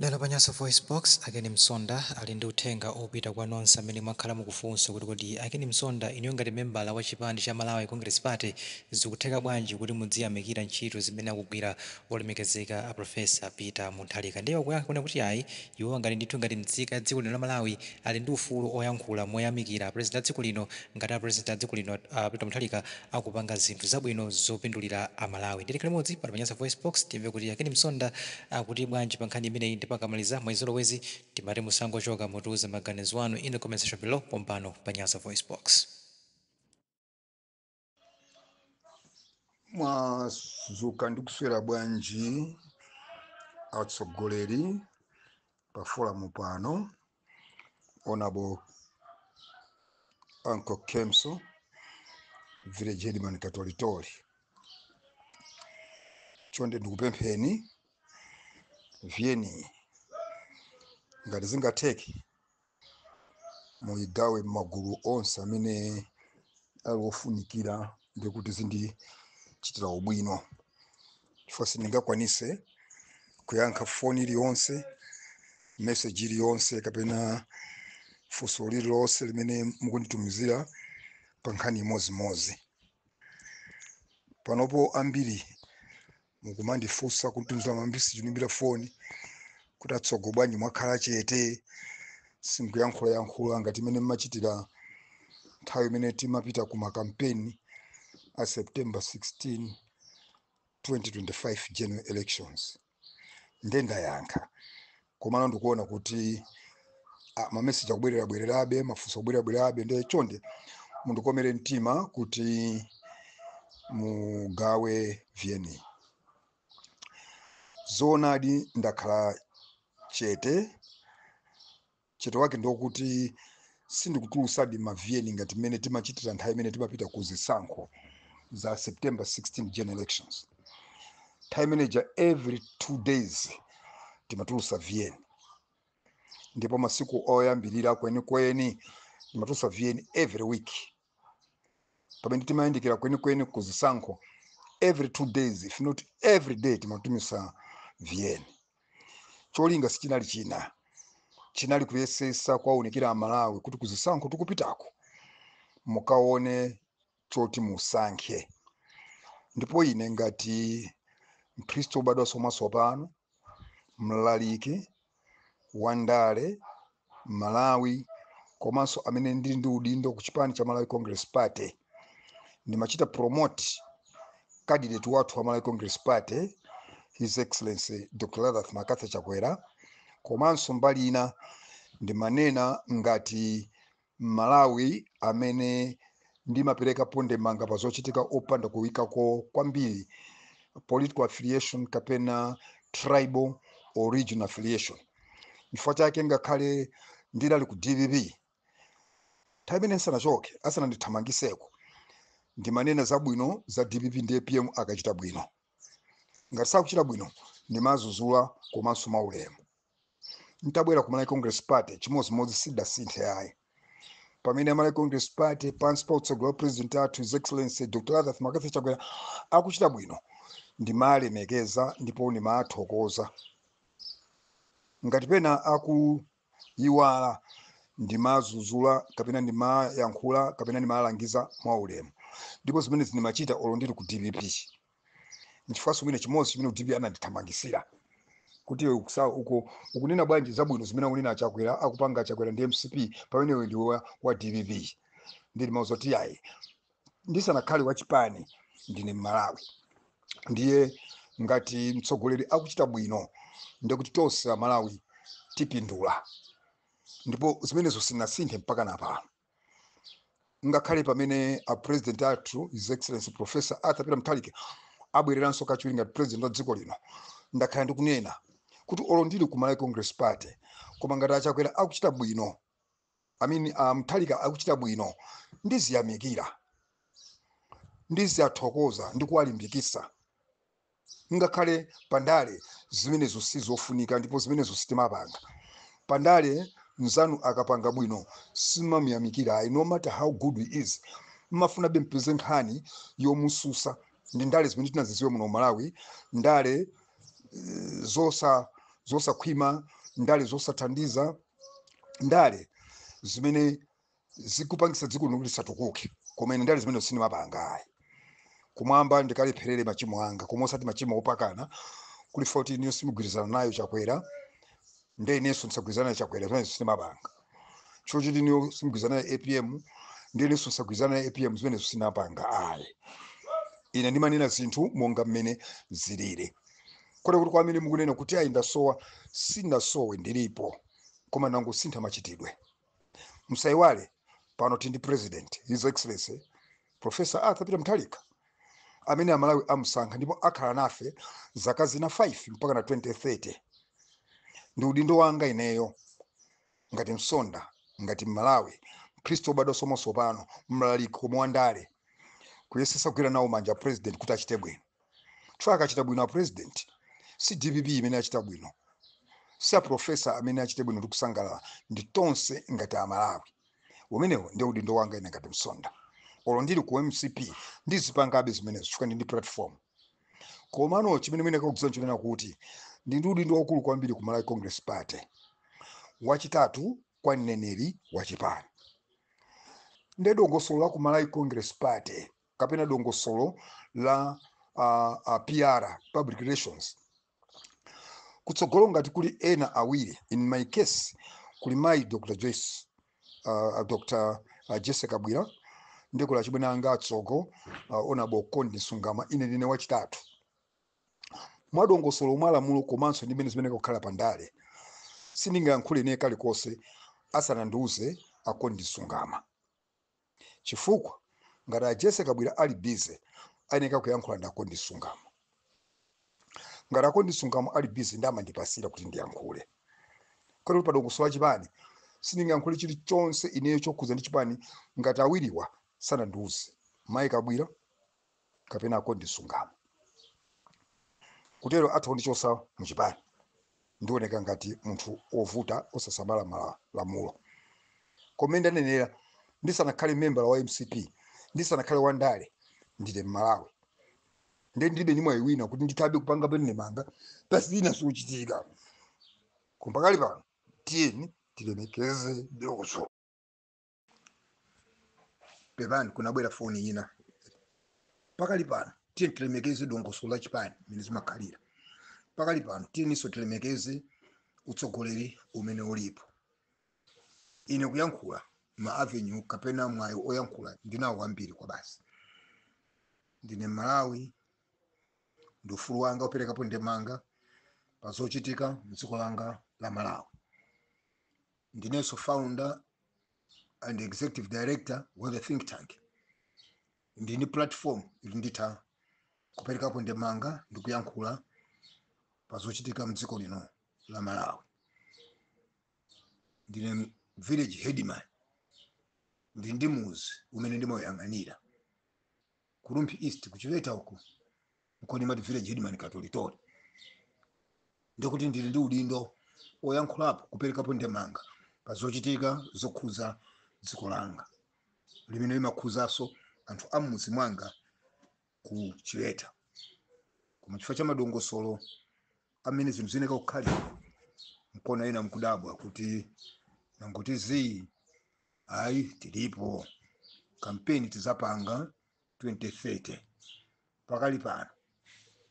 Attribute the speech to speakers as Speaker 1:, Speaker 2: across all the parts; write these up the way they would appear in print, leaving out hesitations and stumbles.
Speaker 1: Lero pa Nyasa VoiceBox, a Ken Msonda ali ndi uthenga opita kwa nonse amene mwakhala mukufunsa kuti kodi a Ken Msonda, inuyo ngati membala wa chipani cha Malawi Congress Party, zikutheka bwanji kuti mudziyamikira ntchito zimene akugwira olemekezeka a Professor Peter Mutharika? Ndiye akuyankha kunena kuti ayi, iwo ngati ndithu ngati mzika ya dziko lino la Malawi ali ndi ufulu oyankhula moyamikira a President a dziko lino ngati a President a dziko lino a Peter Mutharika akupanga zinthu zabwino zopindulira a Malawi. Ndiye tikhale limodzi pano pa Nyasa VoiceBox timve kuti a Ken Msonda akuti bwanji pa nkhani imeneyi, ndipo akamaliza, mwachizolowezi timati musangochoka, mutiuze maganizo anu in the comment section below pompano pa Nyasa VoiceBox.
Speaker 2: Mwazuka ndi kuswera bwanji atsogoleri pa forum pano? Honorable Uncle Kemso, village headman Katolitoli, chonde ndikupempheni, VN ngati zingatheke muyigawe m'magulu onse amene ali ofunikira, ndikuti zindichitira ubwino, chifukwa sindingakwanise kuyankha foni iliyonse, message iliyonse kapena funso lililonse limene mukunditumizira pa nkhani imodzimodzi. Panopo ambiri mukumandifunsa, kunditumizira mamessage, kundiimbira foni kuti, "Atsogo, bwanji mwakhala chete, simukuyankhulayankhula ngati imene mmachitira nthawi imene timapita ku makampeni a September 16 2025 general elections?" Nde ndayankha, komano ndikuona kuti mameseji akubwererabwererabe, mafunso akubwererabwererabe. Nde chonde mundikomere mtima kuti mugawe VN. Zoonadi, ndakhala chete. Chete wake ndokuti sindikutulutsadi ma VN ngati mmene timachitira nthawi imene timapita ku zisankho za September 16 general elections. Nthawi imeneja every 2 days timatulutsa VN, ndipo masiku oyambirira kwenikweni timatulutsa VN every week. Pamene timayandikira kwenikweni ku zisankho, every 2 days, if not every day, timatumisa VN. Cholinga sichinali china, chinali kuyesesa kuwaunikira Amalawi kuti kuzisankho tikupitako mukaone choti musankhe. Ndipo ine ngati Mkhristu obadwanso mwatsopano, mlaliki wandale Malawi, komanso amene ndili ndi udindo ku chipani cha Malawi Congress Party, ndimachita promote candidate wathu wa Malawi Congress Party, His Excellency Dr Lazarus McCarthy Chakwera. Komanso mbali ina ndimanena ngati Malawi amene ndimaperekapo ndemanga pa zochitika opanda kuyikako kwambiri political affiliation kapena tribal or regional affiliation. Chifukwa chake ngakhale ndinali ku DPP nthawi imene nsanachoke, asanandithamangiseko, ndimanena zabwino za DPP ndi APM akachita bwino. Ngati sakuchita bwino, ndimazuzula komanso maulemu. Ntabwera ku Malawi Congress Party, chimodzimodzi, sidasinthe ayi. Pamene Malawi Congress Party pansi pa utsogoleri wa president athu, His Excellency Dr Lazarus McCarthy Chakwera, akuchita bwino, ndimalemekeza ndipo ndimathokoza. Ngati pena akuyiwala, ndimazuzula kapena ndimayankhula kapena ndimalangiza mwaulemu. Ndipo zimene ndimachita olo ndili ku DPP. Nchifukwa mwina chimodzi chimene ku DPP anandithamangisira, kuti iwe uko ukunena bwanji zabwino zimene akunena Achakwera, akupanga Achakwera ndi MCP, pamene iwe ndiwe wa DPP? Ndili mauzo kuti ayi, ndisanakhale wachipani ndine Mmalawi. Ndiye ngati mtsogoleri akuchita bwino, ndikuti tonse Amalawi tipindula. Ndipo zimenezo sinasinthe mpaka napano. Ngakhale pamene a president athu, His Excellency Professor Arthur Peter Mutharika, abwereranso kachiwiri ngati president wa dziko lino, ndakhala ndikunena kuti olo ndili ku Malawi Congress Party, koma ngati Achakwera akuchita bwino, I mean, Mutharika akuchita bwino, ndiziyamikira, ndiziyathokoza ndi kuwalimbikitsa. Ngakhale pandale zimenezo sizofunika, ndipo zimenezo sitimapanga pandale. Mzanu akapanga bwino simamuyamikira ayi, no matter how good he is, mmafunabe mpeze nkhani yomususa. Ndi ndale zimene tinaziziwa muno Malawi, ndale Zosakhwima, ndale zosathandiza, ndale zimene zikupangisa dziko lino kuti lisatukuke. Koma ine ndale zimene sindimapanga ayi. Kumwamba ndikalepherere machimo anga, koma osati machimo opakana kuli 14 niyo simugwirizana nayo Chakwera, nde inenso ndisagwirizana nayo Chakwera. Zimene sindimapanga. Chochiti niyo simugwirizana nayo APM, ndi inenso ndisagwirizana nayo APM, zimenezo sindimapanga ayi. Ine ndimanena zinthu monga mmene zilili. Kodi kuti kwa amene mukunena kuti ayi, ndasowa, sindasowe, ndilipo, koma nangosintha machitidwe. Musayiwale, pano tili ndi President, His Excellency Professor Arthur Peter Mutharika, amene Amalawi amusankha ndipo akhala nafe zaka zina 5 mpaka na 2030. Ndi udindo wanga ineyo ngati Msonda, ngati Mmalawi, Mkhristu obadwa mwatsopano, mlaliki koma wandale, kuyesesa kugwira nawo manja President kuti achite bwino, chifukwa akachita bwino a President, si DPP imene achita bwino, si a Professor amene achite bwino ndi kusangalala, ndi tonse ngati Amalawi. Umenewo ndi udindo wanga ine ngati Msonda. Olo ndili ku MCP, ndizipangabe zimenezo chifukwa ndi platform. Komano chimene mwene kakudziwa chonena kuti ndi udindo waukulu kwambiri ku Malawi Congress Party, wachitatu kwa mneneri wa chipani. Nde dongosolo la ku Malawi Congress Party kapena dongosolo la PR, public relations, kutsogolo ngati kuli ena awiri, in my case kuli mayi Dr Joyce, Dr Jessica Kabwira, ndi kuli achibwene anga atsogo, Honorable Kondi Sungama, ine ndine wachitatu. Mwadongosolo, mwa lamulo, komanso ndi mmene zimene kukhala pandale, sindingayankhule ine kalikonse asanandiuze a Kondi Sungama, chifukwa ngati a Jessica Kabwira ali busy, ayeneka kuyankhula ndi a Kondi Sungama. Ngati a Kondi Sungama ali busy, ndi amandipasira kuti ndiyankhule. Kodi pa dongosolo la chipani sindingayankhule chilichonse ineyo chokhuza ndi chipani ngati awiriwa sanandiuze, mayi Kabwira kapena a Kondi Sungama? Kutero atha kundichosa muchipani, ndioneka ngati munthu wovuta, osasamala malamulo. Koma ndanenera, ndisanakhale membala wa MCP, ndisanakhale wandale, ndine Mmalawi. Nde ndilibe ndi mwayi wina kuti ndithabe kupanga ndemanga pasina zochitika. Kumpakali pano, tiyeni tilemekeze dongosolo. Pepani, kunabwera foni ina. Pakali pano tiyeni tilemekeze dongosolo la chipani mmene zimakhalira. Pakali pano tiyeninso tilemekeze utsogoleri umene ulipo. Ine kuyankhula, ma avenue kapena mwayi oyankhula ndinawo wambiri kwa basi. Ndine Malawi, ndi ufulu wanga operekapo ndemanga pa zochitika mdziko langa la Malawi. Ndinenso founder and executive director wa the think tank. Ndini platform ili, nditha kuperekapo ndemanga ndi kuyankhula pa zochitika mdziko lino la Malawi. Ndine village headman, ndi muzi umene ndimayang'anira ku Rumphi East, kuchiveta uku nkoni mati village headman Katolitoli. Ndikuti ndili ndi udindo oyankhulapo, kuperekapo ndemanga pa zochitika zokhuza dziko langa limene limakhuzanso anthu a mmuzi mwanga ku Chiweta. Koma chifukwa cha madongosolo amene zinthu ziyeneka kukhalira, nkona ena mkudabwa kuti nangoti zii. Ayi, tilipo. Kampeni tizapanga 2030. Pakali pano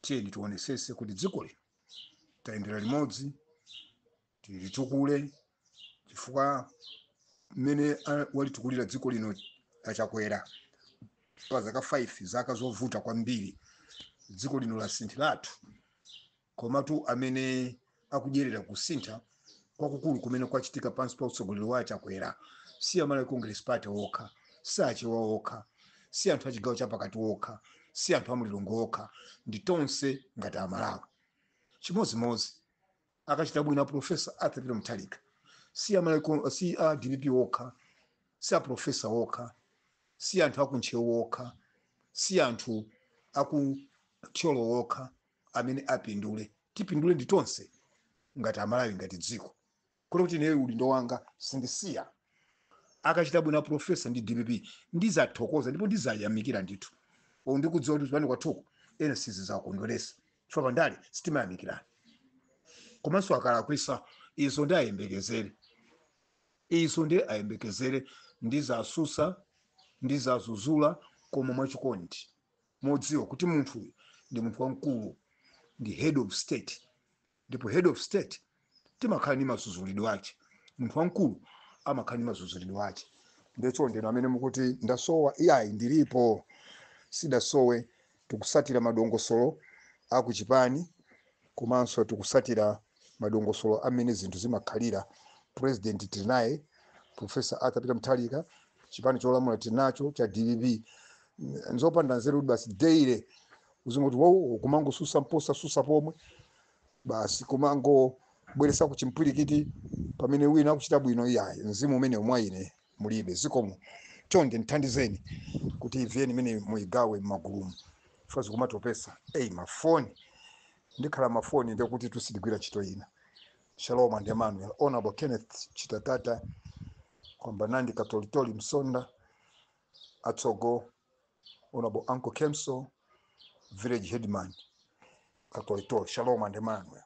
Speaker 2: tiyeni tionesese kuti dziko lino tayendera limodzi, tilitukule, chifukwa mmene walitukulira dziko lino aChakwera pa zaka 5, zaka zovuta kwambiri, dziko lino lasinthiratu. Komatu amene akudyerera kusintha kwakukulu kumene kwachitika pansi pa utsogoleri wa aChakwera si Amalawi Congress Party okha, si Achewa okha, si anthu achigawo chapakati okha, si anthu amulilongo okha, ndi tonse ngati Amalawi. Chimodzimodzi akachita bwino Professor Arthur Peter Mutharika, si Amalawi, si a DPP okha, si a Professor okha, si anthu akuNtcheu okha, si anthu aku Thyolo okha amene apindule. Tipindule ndi tonse ngati Amalawi, ngati dziko. Kuti ineyo udindo wanga sindisiya. Akachita bwino Professor ndi DPP, ndizathokoza ndipo ndizayamikira ndithu. O, ndikudziwa kuti chipani kwathuku ena sizizakondweresa, chifukwa pandale sitimayamikirana. Komanso akalakwisa, izo ndi ayembekezere, izo ndi ayembekezere, ndizasusa, ndizazuzula, koma mwachikondi, modziwa kuti munthu uyu ndi munthu wamkulu, ndi head of state. Ndipo head of state timakhala ndi mazuzulidwe ake, munthu wamkulu amakhala ndi mazuzulidwe ake. Ndechonde amene mukuti ndasowa, iyayi, ndilipo, sidasowe. Tikusatira madongosolo akuchipani, komanso tikusatira madongosolo amene zinthu zimakhalira. President tili naye, Professor Arthur Peter Mutharika. Chipani cholamula tili nacho cha DPP. Nzopanda nzeru kuti basi daily uzingoti wo kumangosusa mposa susa pomwe, basi kumangobweresa kuchimpwirikiti pamene wina akuchita bwino. Iyayi, mzimu umene mwa ine mulibe. Zikomo. Chonde nthandizeni kuti VN imene muyigawe m'magulumu, chifukwa zikumatopesa. Eyi, mafoni ndikhala mafoni, ndekuti tusitigwira ntchito ina. Shalom and Emmanuel. Honorable Kenneth Chitatata kwamba Nandi Katolitoli Msonda Atsogo, Honorable Uncle Kemso, village headman Katolitoli. Shalom and Emmanuel.